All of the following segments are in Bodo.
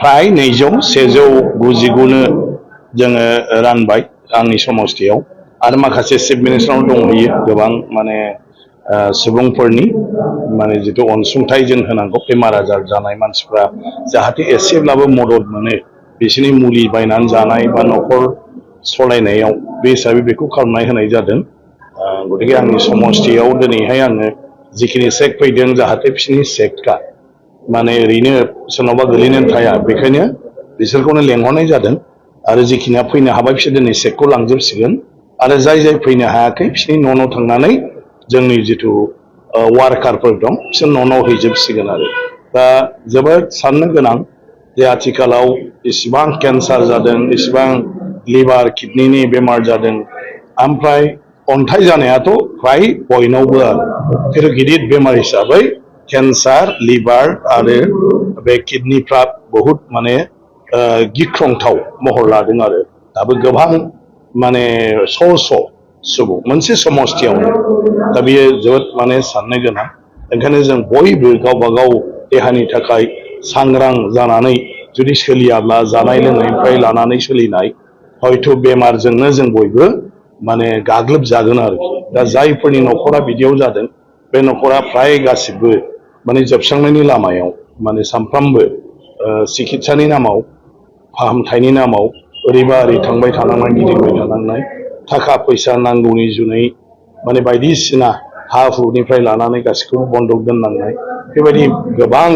फ्राय 199 जोङो रानबाय आंनि समस्थियाव आरो माखासे चिफ मिनिस्टारनाव दंहैयो गोबां माने सुबुंफोरनि माने जितु अनसुंथाइ जों होनांगौ बेमार आजार जानाय मानसिफ्रा जाहाथे एसेब्लाबो मदद मोनो बिसोरनि मुलि बायनानै जानाय बा न'खर सलायनायाव बे हिसाबै बेखौ खालामनाय होनाय जादों गतिके आंनि समस्थियाव दिनैहाय आङो जिखिनि चेक फैदों जाहाथे बिसोरनि चेकआ माने ओरैनो सोरनावबा गोलैनानै थाया बेखायनो बिसोरखौनो लेंहरनाय जादों आरो जिखिनिया फैनो हाबाय बिसोर दिनै चेकखौ लांजोबसिगोन आरो जाय फैनो हायाखै बिसोरनि न' थांनानै जोंनि जिथु वार्कारफोर दं बिसोर न' हैजोबसिगोन आरो दा जोबोद साननो गोनां जे आथिखालाव इसिबां केन्सार जादों इसिबां लिभार किडनिनि बेमार जादों ओमफ्राय अन्थाइ जानायाथ' फ्राय बयनावबो आरो गिदिर बेमार हिसाबै केन्सार लिभार आरो बे किडनिफ्रा बहुद माने गिख्रंथाव महर लादों आरो दाबो गोबां माने स' सुबुं मोनसे समस्थियावनो दा बेयो जोबोद माने साननो गोनां ओंखायनो जों बयबो गावबा गाव देहानि थाखाय सांग्रां जानानै जुदि सोलियाब्ला जानाय लोंनायनिफ्राय लानानै सोलिनाय हयथ' बेमारजोंनो जों बयबो माने गाग्लोबजागोन आरोखि दा जायफोरनि न'खरा बिदियाव जादों बे न'खरा फ्राय गासिबो माने जोबस्रांनायनि लामायाव माने सानफ्रामबो सिकित्सानि नामाव फाहामथायनि नामाव ओरैबा ओरै थांबाय थानांनाय गिदिंबाय थानांनाय थाखा फैसा नांगौनि जुनै माने बायदिसिना हा हुनिफ्राय लानानै गासिखौबो बन्दक दोननांनाय बेबायदि गोबां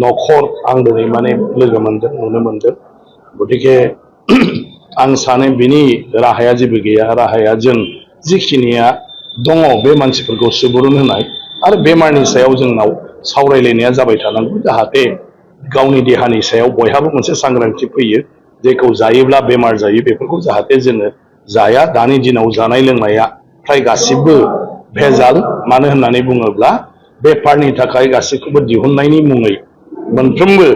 न'खर आं दिनै माने लोगो मोनदों नुनो मोनदों गतिके आं सानो बिनि राहाया जेबो गैया राहाया जों जिखिनिया दङ बे मानसिफोरखौ सुबुरुन होनाय आरो बेमारनि सायाव जोंनाव सावरायलायनाया जाबाय थानांगौ जाहाथे गावनि देहानि सायाव बयहाबो मोनसे सांग्रांथि फैयो जेखौ जायोब्ला बेमार जायो बेफोरखौ जाहाथे जोङो जाया दानि दिनाव जानाय लोंनाया फ्राय गासिबो भेजाल मानो होननानै बुङोब्ला बेफारनि थाखाय गासैखौबो दिहुननायनि मुङै मोनफ्रोमबो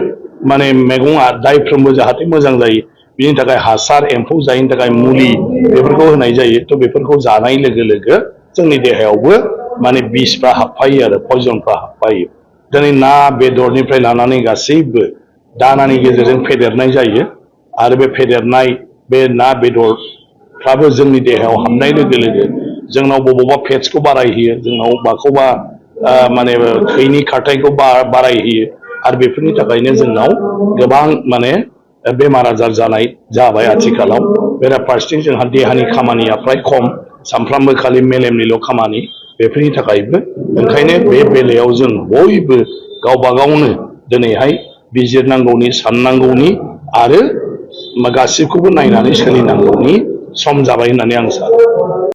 माने मैगङा दायफ्रोमबो जाहाथे मोजां जायो बिनि थाखाय हासार एम्फौ जायैनि थाखाय मुलि बेफोरखौ होनाय जायो थ' बेफोरखौ जानाय लोगो लोगो जोंनि देहायावबो माने बिसफ्रा हाबफायो आरो पयजनफ्रा हाबफायो दिनै ना बेदरनिफ्राय लानानै गासैबो दानानि गेजेरजों फेदेरनाय जायो आरो बे फेदेरनाय बे ना बेदरफ्राबो जोंनि देहायाव हाबनाय लोगो लोगो जोंनाव बबावबा फेट्सखौ बारायहोयो जोंनाव माखौबा माने थैनि खारथायखौ बारायहोयो आरो बेफोरनि थाखायनो जोंनाव गोबां माने बेमार आजार जानाय जाबाय आथिखालाव बेराफारसेथिं जोंहा देहानि खामानिया फ्राय खम सानफ्रामबो खालि मेलेमनिल' खामानि बेफोरनि थाखायबो ओंखायनो बे बेलायाव जों बयबो गावबा गावनो दिनैहाय बिजिरनांगौनि साननांगौनि आरो गासिखौबो नायनानै सोलिनांगौनि सम जाबाय होननानै आं सानो